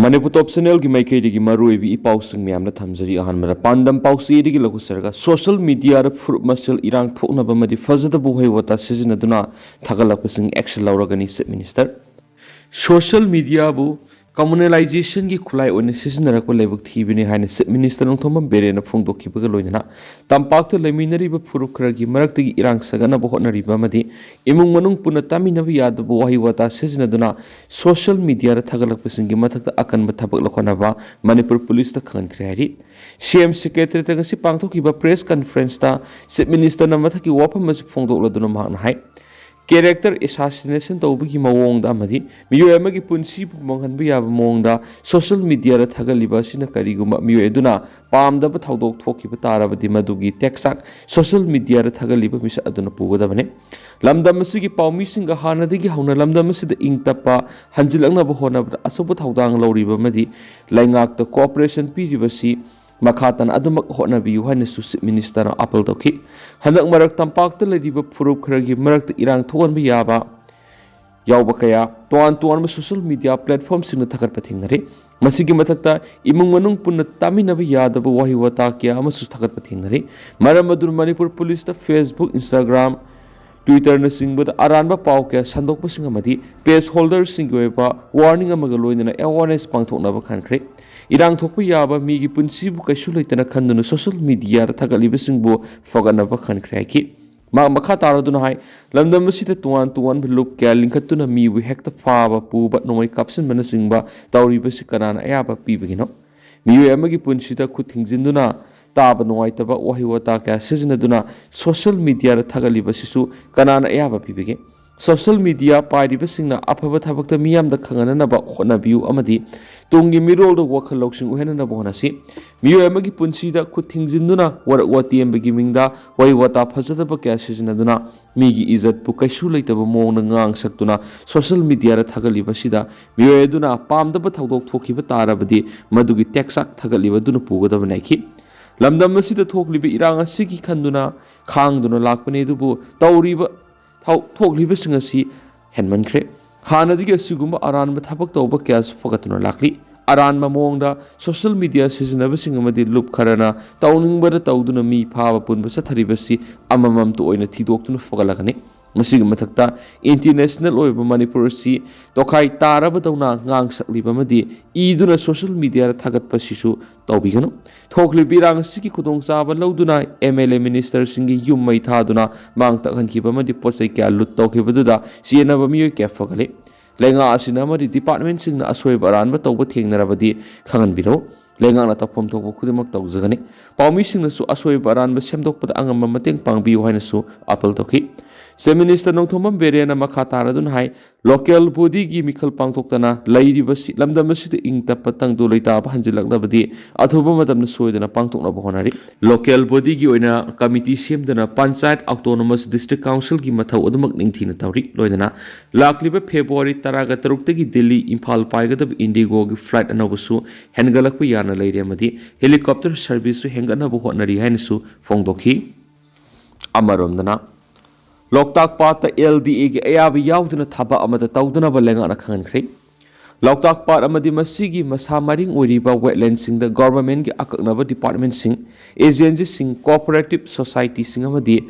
ꯃꯅꯤꯄꯨꯔ ꯇꯣꯞ ꯆꯦꯅꯦꯜꯒꯤ ꯃꯥꯏꯀꯩꯗꯒꯤ ꯃꯔꯨꯑꯣꯏꯕ ꯏ ꯄꯥꯎꯁꯤꯡ ꯃꯌꯥꯝꯗ ꯊꯝꯖꯔꯤ꯫ ꯑꯍꯥꯟꯕꯗ ꯄꯥꯟꯗꯝ ꯄꯥꯎꯆꯦꯗꯒꯤ ꯂꯧꯈꯠꯆꯔꯒ, ꯁꯣꯁꯤꯌꯦꯜ ꯃꯤꯗꯤꯌꯥꯗ ꯐꯨꯔꯨꯞ ꯃꯁꯦꯜ ꯏꯔꯥꯡ ꯊꯣꯛꯅꯕ ꯑꯃꯗꯤ ꯐꯖꯗꯕ ꯋꯥꯍꯩ ꯋꯥꯇꯥ ꯁꯤꯖꯤꯟꯅꯗꯨꯅ ꯊꯥꯒꯠꯂꯛꯄꯁꯤꯡ ꯑꯦꯛꯁꯟ ꯂꯧꯔꯒꯅꯤ, ꯆꯤꯐ ꯃꯤꯅꯤꯁꯇꯔ꯫ ꯁꯣꯁꯤꯌꯦꯜ ꯃꯤꯗꯤꯌꯥꯕꯨ ꯀꯝꯃꯨꯅꯦꯂꯥꯏꯖꯦꯁꯟꯒꯤ ꯈꯨꯠꯂꯥꯏ ꯑꯣꯏꯅ ꯁꯤꯖꯤꯟꯅꯔꯛꯄ ꯂꯥꯏꯕꯛ ꯊꯤꯕꯅꯤ ꯍꯥꯏꯅ ꯆꯤꯐ ꯃꯤꯅꯤꯁꯇꯔ ꯅꯣꯡꯊꯣꯝꯕꯝ ꯕꯤꯔꯦꯟꯅ ꯐꯣꯡꯗꯣꯛꯈꯤꯕꯒ ꯂꯣꯏꯅꯅ, ꯇꯝꯄꯥꯛꯇ ꯂꯩꯃꯤꯟꯅꯔꯤꯕ ꯐꯨꯔꯨꯞ ꯈꯔꯒꯤ ꯃꯔꯛꯇꯒꯤ ꯏꯔꯥꯡ ꯁꯥꯒꯠꯅꯕ ꯍꯣꯠꯅꯔꯤꯕ ꯑꯃꯗꯤ ꯏꯃꯨꯡ ꯃꯅꯨꯡ ꯄꯨꯟꯅ ꯇꯥꯃꯤꯟꯅꯕ ꯌꯥꯗꯕ ꯋꯥꯍꯩ ꯋꯥꯇꯥ ꯁꯤꯖꯤꯟꯅꯗꯨꯅ ꯁꯣꯁꯤꯌꯦꯜ ꯃꯤꯗꯤꯌꯥꯗ ꯊꯥꯒꯠꯂꯛꯄꯁꯤꯡꯒꯤ ꯃꯊꯛꯇ ꯑꯀꯟꯕ ꯊꯕꯛ ꯂꯧꯈꯠꯅꯕ ꯃꯅꯤꯄꯨꯔ ꯄꯨꯂꯤꯁꯇ ꯈꯪꯍꯟꯈ꯭ꯔꯦ ꯍꯥꯏꯔꯤ꯫ ꯁꯤ ꯑꯦꯝ ꯁꯦꯀ꯭ꯔꯦꯇꯔꯤꯌꯦꯠꯇ ꯉꯁꯤ ꯄꯥꯡꯊꯣꯛꯈꯤꯕ ꯄ꯭ꯔꯦꯁ ꯀꯟꯐꯔꯦꯟꯁꯇ ꯆꯤꯐ ꯃꯤꯅꯤꯁꯇꯔꯅ ꯃꯊꯛꯀꯤ ꯋꯥꯐꯝ ꯑꯁꯤ ꯐꯣꯡꯗꯣꯛꯂꯗꯨꯅ ꯃꯍꯥꯛꯅ ꯍꯥꯏ, ꯀꯦꯔꯦꯛꯇꯔ ꯑꯦꯁꯥꯁꯤꯅꯦꯁꯟ ꯇꯧꯕꯒꯤ ꯃꯑꯣꯡꯗ ꯑꯃꯗꯤ ꯃꯤꯑꯣꯏ ꯑꯃꯒꯤ ꯄꯨꯟꯁꯤꯕꯨ ꯃꯥꯡꯍꯟꯕ ꯌꯥꯕ ꯃꯑꯣꯡꯗ ꯁꯣꯁꯤꯌꯦꯜ ꯃꯤꯗꯤꯌꯥꯗ ꯊꯥꯒꯠꯂꯤꯕ ꯑꯁꯤꯅ ꯀꯔꯤꯒꯨꯝꯕ ꯃꯤꯑꯣꯏ ꯑꯗꯨꯅ ꯄꯥꯝꯗꯕ ꯊꯧꯗꯣꯛ ꯊꯣꯛꯈꯤꯕ ꯇꯥꯔꯕꯗꯤ, ꯃꯗꯨꯒꯤ ꯇꯦꯛꯆꯥꯛ ꯁꯣꯁꯤꯌꯦꯜ ꯃꯤꯗꯤꯌꯥꯗ ꯊꯥꯒꯠꯂꯤꯕ ꯃꯤꯁꯛ ꯑꯗꯨꯅ ꯄꯨꯒꯗꯕꯅꯤ꯫ ꯂꯝꯗꯝ ꯑꯁꯤꯒꯤ ꯄꯥꯎꯃꯤꯁꯤꯡꯒ ꯍꯥꯟꯅꯗꯒꯤ ꯍꯧꯅ ꯂꯝꯗꯝ ꯑꯁꯤꯗ ꯏꯪ ꯇꯞꯄ ꯍꯟꯖꯤꯜꯂꯛꯅꯕ ꯍꯣꯠꯅꯕꯗ ꯑꯆꯧꯕ ꯊꯧꯗꯥꯡ ꯂꯧꯔꯤꯕ ꯑꯃꯗꯤ ꯂꯩꯉꯥꯛꯇ ꯀꯣꯑꯣꯄꯔꯦꯁꯟ ꯄꯤꯔꯤꯕꯁꯤ ꯃꯈꯥ ꯇꯥꯅ ꯑꯗꯨꯃꯛ ꯍꯣꯠꯅꯕꯤꯌꯨ ꯍꯥꯏꯅꯁꯨ ꯆꯤꯐ ꯃꯤꯅꯤꯁꯇꯔꯅ ꯑꯥꯄꯤꯜ ꯇꯧꯈꯤ꯫ ꯍꯟꯗꯛ ꯃꯔꯛ ꯇꯝꯄꯥꯛꯇ ꯂꯩꯔꯤꯕ ꯐꯨꯔꯨꯞ ꯈꯔꯒꯤ ꯃꯔꯛꯇ ꯏꯔꯥꯡ ꯊꯣꯛꯍꯟꯕ ꯌꯥꯕ ꯌꯥꯎꯕ ꯀꯌꯥ ꯇꯣꯉꯥꯟ ꯇꯣꯉꯥꯟꯕ ꯁꯣꯁꯤꯌꯦꯜ ꯃꯤꯗꯤꯌꯥ ꯄ꯭ꯂꯦꯠꯐꯣꯝꯁꯤꯡꯗ ꯊꯥꯒꯠꯄ ꯊꯦꯡꯅꯔꯤ꯫ ꯃꯁꯤꯒꯤ ꯃꯊꯛꯇ ꯏꯃꯨꯡ ꯃꯅꯨꯡ ꯄꯨꯟꯅ ꯇꯥꯃꯤꯟꯅꯕ ꯌꯥꯗꯕ ꯋꯥꯍꯩ ꯋꯥꯇꯥ ꯀꯌꯥ ꯑꯃꯁꯨ ꯊꯥꯒꯠꯄ ꯊꯦꯡꯅꯔꯤ꯫ ꯃꯔꯝ ꯑꯗꯨꯅ ꯃꯅꯤꯄꯨꯔ ꯄꯨꯂꯤꯁꯇ Facebook, Instagram, Twitter-ꯅꯆꯤꯡꯕꯗ ꯑꯔꯥꯟꯕ ꯄꯥꯎ ꯀꯌꯥ ꯁꯟꯗꯣꯛꯄꯁꯤꯡ ꯑꯃꯗꯤ page holder-ꯁꯤꯡꯒꯤ ꯑꯣꯏꯕ warning ꯑꯃꯒ ꯂꯣꯏꯅꯅ awareness ꯄꯥꯡꯊꯣꯛꯅꯕ ꯈꯟꯈ꯭ꯔꯦ꯫ ꯏꯔꯥꯡ ꯊꯣꯛꯄ ꯌꯥꯕ, ꯃꯤꯒꯤ ꯄꯨꯟꯁꯤꯕꯨ ꯀꯩꯁꯨ ꯂꯩꯇꯅ ꯈꯟꯗꯨꯅ social media-ꯗ ꯊꯥꯒꯠꯂꯤꯕꯁꯤꯡꯕꯨ ꯐꯒꯠꯅꯕ ꯈꯟꯈ꯭ꯔꯦ ꯍꯥꯏꯈꯤ꯫ ꯃꯍꯥꯛ ꯃꯈꯥ ꯇꯥꯔꯗꯨꯅ ꯍꯥꯏ, ꯂꯝꯗꯝ ꯑꯁꯤꯗ ꯇꯣꯉꯥꯟ ꯇꯣꯉꯥꯟꯕ ꯂꯨꯞ ꯀꯌꯥ ꯂꯤꯡꯈꯠꯇꯨꯅ ꯃꯤꯕꯨ ꯍꯦꯛꯇ ꯐꯥꯕ, ꯄꯨꯕ, ꯅꯣꯡꯃꯩ ꯀꯥꯞꯁꯤꯟꯕꯅꯆꯤꯡꯕ ꯇꯧꯔꯤꯕꯁꯤ ꯀꯅꯥꯅ ꯑꯌꯥꯕ ꯄꯤꯕꯒꯤꯅꯣ? ꯃꯤꯑꯣꯏ ꯑꯃꯒꯤ ꯄꯨꯟꯁꯤꯗ ꯈꯨꯠ ꯊꯤꯡꯖꯤꯟꯗꯨꯅ ꯇꯥꯕ ꯅꯨꯡꯉꯥꯏꯇꯕ ꯋꯥꯍꯩ ꯋꯥꯇꯥ ꯀꯌꯥ ꯁꯤꯖꯤꯟꯅꯗꯨꯅ social media-ꯗ ꯊꯥꯒꯠꯂꯤꯕꯁꯤꯁꯨ ꯀꯅꯥꯅ ꯑꯌꯥꯕ ꯄꯤꯕꯒꯦ? Social media ꯄꯥꯏꯔꯤꯕꯁꯤꯡꯅ ꯑꯐꯕ ꯊꯕꯛꯇ ꯃꯤꯌꯥꯝꯗ ꯈꯪꯍꯟꯅꯅꯕ ꯍꯣꯠꯅꯕꯤꯌꯨ ꯑꯃꯗꯤ ꯇꯨꯡꯒꯤ ꯃꯤꯔꯣꯜꯗ ꯋꯥꯈꯜ ꯂꯧꯁꯤꯡ ꯑꯣꯏꯍꯟꯅꯅꯕ ꯍꯣꯠꯅꯁꯤ꯫ ꯃꯤꯑꯣꯏ ꯑꯃꯒꯤ ꯄꯨꯟꯁꯤꯗ ꯈꯨꯠ ꯊꯤꯡꯖꯤꯟꯗꯨꯅ ꯋꯥꯔꯛ ꯋꯥꯇꯦꯝꯕꯒꯤ ꯃꯤꯡꯗ ꯋꯥꯍꯩ ꯋꯥꯇꯥ ꯐꯖꯗꯕ ꯀꯌꯥ ꯁꯤꯖꯤꯟꯅꯗꯨꯅ ꯃꯤꯒꯤ ꯏꯖꯠꯄꯨ ꯀꯩꯁꯨ ꯂꯩꯇꯕ ꯃꯑꯣꯡꯗ ꯉꯥꯡ ꯁꯛꯇꯨꯅ social media-ꯗ ꯊꯥꯒꯠꯂꯤꯕꯁꯤꯗ ꯃꯤꯑꯣꯏ ꯑꯗꯨꯅ ꯄꯥꯝꯗꯕ ꯊꯧꯗꯣꯛ ꯊꯣꯛꯈꯤꯕ ꯇꯥꯔꯕꯗꯤ ꯃꯗꯨꯒꯤ ꯇꯦꯛꯆꯥꯛ ꯊꯥꯒꯠꯂꯤꯕ ꯑꯗꯨꯅ ꯄꯨꯒꯗꯕꯅꯤ ꯍꯥꯏꯈꯤ꯫ ꯂꯝꯗꯝ ꯑꯁꯤꯗ ꯊꯣꯛꯂꯤꯕ ꯏꯔꯥꯡ ꯑꯁꯤꯒꯤ ꯈꯟꯗꯨꯅ ꯈꯥꯡꯗꯨꯅ ꯂꯥꯛꯄꯅꯤ, ꯑꯗꯨꯕꯨ ꯇꯧꯔꯤꯕ ꯊꯧ-, ꯊꯣꯛꯂꯤꯕꯁꯤꯡ ꯑꯁꯤ ꯍꯦꯟꯃꯟꯈ꯭ꯔꯦ꯫ ꯍꯥꯟꯅꯗꯒꯤ ꯑꯁꯤꯒꯨꯝꯕ ꯑꯔꯥꯟꯕ ꯊꯕꯛ ꯇꯧꯕ ꯀꯌꯥꯁꯨ ꯐꯒꯠꯇꯨꯅ ꯂꯥꯛꯂꯤ꯫ ꯑꯔꯥꯟꯕ ꯃꯑꯣꯡꯗ social media ꯁꯤꯖꯤꯟꯅꯕꯁꯤꯡ ꯑꯃꯗꯤ ꯂꯨꯞ ꯈꯔꯅ ꯇꯧꯅꯤꯡꯕꯗ ꯇꯧꯗꯨꯅ ꯃꯤ ꯐꯥꯕ ꯄꯨꯟꯕ ꯆꯠꯊꯔꯤꯕꯁꯤ ꯑꯃꯃꯝꯇ ꯑꯣꯏꯅ ꯊꯤꯗꯣꯛꯇꯨꯅ ꯐꯒꯠꯂꯛꯀꯅꯤ꯫ ꯃꯁꯤꯒꯤ ꯃꯊꯛꯇ international ꯑꯣꯏꯕ ꯃꯅꯤꯄꯨꯔ ꯑꯁꯤ ꯇꯣꯈꯥꯏ ꯇꯥꯔꯕꯗꯧꯅ ꯉꯥꯡ ꯁꯛꯂꯤꯕ ꯑꯃꯗꯤ ꯏꯗꯨꯅ social media-ꯗ ꯊꯥꯒꯠꯄꯁꯤꯁꯨ ꯇꯧꯕꯤꯒꯅꯨ꯫ ꯊꯣꯛꯂꯤꯕ ꯏꯔꯥꯡ ꯑꯁꯤꯒꯤ ꯈꯨꯗꯣꯡꯆꯥꯕ ꯂꯧꯗꯨꯅ M L A minister-ꯁꯤꯡꯒꯤ ꯌꯨꯝ ꯃꯩ ꯊꯥꯗꯨꯅ ꯃꯥꯡ ꯇꯥꯛꯍꯟꯈꯤꯕ ꯑꯃꯗꯤ ꯄꯣꯠ ꯆꯩ ꯀꯌꯥ ꯂꯨꯠ ꯇꯧꯈꯤꯕꯗꯨꯗ ꯆꯦꯟꯅꯕ ꯃꯤꯑꯣꯏ ꯀꯌꯥ ꯐꯒꯠꯂꯤ꯫ ꯂꯩꯉꯥꯛ ꯑꯁꯤꯅ ꯑꯃꯗꯤ department-ꯁꯤꯡꯅ ꯑꯁꯣꯏꯕ ꯑꯔꯥꯟꯕ ꯇꯧꯕ ꯊꯦꯡꯅꯔꯕꯗꯤ ꯈꯪꯍꯟꯕꯤꯔꯛꯎ꯫ ꯂꯩꯉꯥꯛꯅ ꯇꯧꯐꯝ ꯊꯣꯛꯄ ꯈꯨꯗꯤꯡꯃꯛ ꯇꯧꯖꯒꯅꯤ꯫ ꯄꯥꯎꯃꯤꯁꯤꯡꯅꯁꯨ ꯑꯁꯣꯏꯕ ꯑꯔꯥꯟꯕ ꯁꯦꯝꯗꯣꯛꯄꯗ ꯑꯉꯝꯕ ꯃꯇꯦꯡ ꯄꯥꯡꯕꯤꯌꯨ ꯍꯥꯏꯅꯁꯨ appeal ꯇꯧꯈꯤ꯫ Chief Minister ꯅꯣꯡꯊꯣꯝꯕꯝ ꯕꯤꯔꯦꯟꯅ ꯃꯈꯥ ꯇꯥꯔꯗꯨꯅ ꯍꯥꯏ, local body-ꯒꯤ ꯃꯤꯈꯜ ꯄꯥꯡꯊꯣꯛꯇꯅ ꯂꯩꯔꯤꯕꯁꯤ ꯂꯝꯗꯝ ꯑꯁꯤꯗ ꯏꯪ ꯇꯞꯄ ꯇꯪꯗꯨ ꯂꯩꯇꯥꯕ ꯍꯟꯖꯤꯜꯂꯛꯂꯕꯗꯤ ꯑꯊꯨꯕ ꯃꯇꯝꯗ ꯁꯣꯏꯗꯅ ꯄꯥꯡꯊꯣꯛꯅꯕ ꯍꯣꯠꯅꯔꯤ꯫ Local body-ꯒꯤ ꯑꯣꯏꯅ committee ꯁꯦꯝꯗꯨꯅ Panchayat Autonomous District Council-ꯒꯤ ꯃꯊꯧ ꯑꯗꯨꯃꯛ ꯅꯤꯡꯊꯤꯅ ꯇꯧꯔꯤ꯫ ꯂꯣꯏꯅꯅ ꯂꯥꯛꯂꯤꯕ February ꯇꯔꯥꯒ ꯇꯔꯨꯛꯇꯒꯤ ꯗꯤꯜꯂꯤ ꯏꯝꯐꯥꯜ ꯄꯥꯏꯒꯗꯕ IndiGo-ꯒꯤ flight ꯑꯅꯧꯕꯁꯨ ꯍꯦꯟꯒꯠꯂꯛꯄ ꯌꯥꯅ ꯂꯩꯔꯦ ꯑꯃꯗꯤ helicopter service-ꯁꯨ ꯍꯦꯟꯒꯠꯅꯕ ꯍꯣꯠꯅꯔꯤ ꯍꯥꯏꯅꯁꯨ ꯐꯣꯡꯗꯣꯛꯈꯤ꯫ ꯑꯃꯔꯣꯝꯗꯅ, ꯂꯣꯛꯇꯥꯛ ꯄꯥꯠꯇ L D A-ꯒꯤ ꯑꯌꯥꯕ ꯌꯥꯎꯗꯅ ꯊꯕꯛ ꯑꯃꯠꯇ ꯇꯧꯗꯅꯕ ꯂꯩꯉꯥꯛꯅ ꯈꯪꯍꯟꯈ꯭ꯔꯦ꯫ ꯂꯣꯛꯇꯥꯛ ꯄꯥꯠ ꯑꯃꯗꯤ ꯃꯁꯤꯒꯤ ꯃꯁꯥ ꯃꯔꯤꯡ ꯑꯣꯏꯔꯤꯕ wetland-ꯁꯤꯡꯗ government-ꯀꯤ ꯑꯀꯛꯅꯕ department-ꯁꯤꯡ, agency-ꯁꯤꯡ, cooperative society-ꯁꯤꯡ ꯑꯃꯗꯤ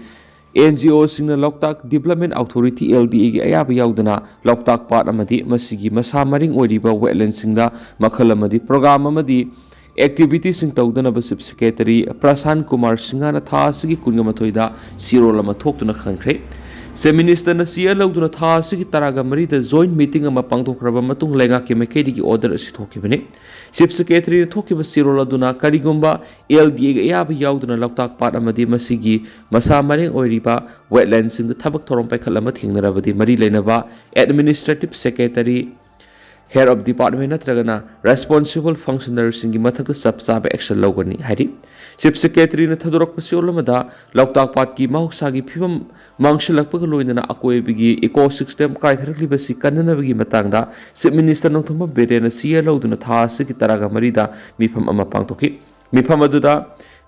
ꯑꯦꯟ ꯖꯤ ꯑꯣꯁꯤꯡꯅ Loktak development authority, L D ꯑꯦꯒꯤ ꯑꯌꯥꯕ ꯌꯥꯎꯗꯅ ꯂꯣꯛꯇꯥꯛ ꯄꯥꯠ ꯑꯃꯗꯤ ꯃꯁꯤꯒꯤ ꯃꯁꯥ ꯃꯔꯦꯡ ꯑꯣꯏꯔꯤꯕ ꯋꯦꯠꯂꯦꯟꯁꯤꯡꯗ ꯃꯈꯜ ꯑꯃꯗꯤ ꯄ꯭ꯔꯣꯒ꯭ꯔꯥꯝ ꯑꯃꯗꯤ ꯑꯦꯛꯇꯤꯚꯤꯇꯤꯁꯤꯡ ꯇꯧꯗꯅꯕ ꯆꯤꯐ ꯁꯦꯀ꯭ꯔꯦꯇꯔꯤ ꯄ꯭ꯔꯁꯥꯟ ꯀꯨꯃꯥꯔ ꯁꯤꯡꯍꯅ ꯊꯥ ꯑꯁꯤꯒꯤ ꯀꯨꯟꯒ ꯃꯥꯊꯣꯏꯗ ꯆꯦꯔꯣꯜ ꯑꯃ ꯊꯣꯛꯇꯨꯅ ꯈꯪꯈ꯭ꯔꯦ꯫ ꯆꯤꯐ ꯃꯤꯅꯤꯁꯇꯔꯅ ꯆꯦꯌꯔ ꯂꯧꯗꯨꯅ ꯊꯥ ꯑꯁꯤꯒꯤ ꯇꯔꯥꯒ ꯃꯔꯤꯗ ꯖꯣꯏꯟ ꯃꯤꯇꯤꯡ ꯑꯃ ꯄꯥꯡꯊꯣꯛꯈ꯭ꯔꯕ ꯃꯇꯨꯡ ꯂꯩꯉꯥꯛꯀꯤ ꯃꯥꯏꯀꯩꯗꯒꯤ ꯑꯣꯔꯗꯔ ꯑꯁꯤ ꯊꯣꯛꯈꯤꯕꯅꯤ꯫ ꯆꯤꯐ ꯁꯦꯀ꯭ꯔꯦꯇꯔꯤꯅ ꯊꯣꯛꯈꯤꯕ ꯆꯦꯔꯣꯜ ꯑꯗꯨꯅ ꯀꯔꯤꯒꯨꯝꯕ ꯑꯦꯜ ꯗꯤ ꯑꯦꯒꯤ ꯑꯌꯥꯕ ꯌꯥꯎꯗꯅ ꯂꯣꯛꯇꯥꯛ ꯄꯥꯠ ꯑꯃꯗꯤ ꯃꯁꯤꯒꯤ ꯃꯁꯥ ꯃꯔꯦꯡ ꯑꯣꯏꯔꯤꯕ ꯋꯦꯠꯂꯦꯟꯁꯤꯡꯗ ꯊꯕꯛ ꯊꯧꯔꯝ ꯄꯥꯏꯈꯠ ꯑꯃ ꯊꯦꯡꯅꯔꯕꯗꯤ ꯃꯔꯤ ꯂꯩꯅꯕ administrative secretary, head of department ꯅꯠꯇ꯭ꯔꯒꯅ ꯔꯦꯁꯄꯣꯟꯁꯤꯕꯜ ꯐꯪꯁꯅꯔꯁꯤꯡꯒꯤ ꯃꯊꯛꯇ ꯆꯞ ꯆꯥꯕ ꯑꯦꯛꯁꯟ ꯂꯧꯒꯅꯤ ꯍꯥꯏꯔꯤ꯫ ꯆꯤꯐ ꯁꯦꯀ꯭ꯔꯦꯇꯔꯤꯅ ꯊꯥꯗꯣꯔꯛꯄ ꯆꯦꯔꯣꯜ ꯑꯃꯗ ꯂꯣꯛꯇꯥꯛ ꯄꯥꯠꯀꯤ ꯃꯍꯧꯁꯥꯒꯤ ꯐꯤꯕꯝ ꯃꯥꯡꯁꯤꯜꯂꯛꯄꯒ ꯂꯣꯏꯅꯅ ꯑꯀꯣꯏꯕꯒꯤ ꯏꯀꯣ ꯁꯤꯁꯇꯦꯝ ꯀꯥꯏꯊꯔꯛꯂꯤꯕꯁꯤ ꯀꯟꯅꯅꯕꯒꯤ ꯃꯇꯥꯡꯗ ꯆꯤꯐ ꯃꯤꯅꯤꯁꯇꯔ ꯅꯣꯡꯊꯣꯝꯕꯝ ꯕꯤꯔꯦꯟꯅ ꯆꯦꯌꯔ ꯂꯧꯗꯨꯅ ꯊꯥ ꯑꯁꯤꯒꯤ ꯇꯔꯥꯒ ꯃꯔꯤꯗ ꯃꯤꯐꯝ ꯑꯃ ꯄꯥꯡꯊꯣꯛꯈꯤ꯫ ꯃꯤꯐꯝ ꯑꯗꯨꯗ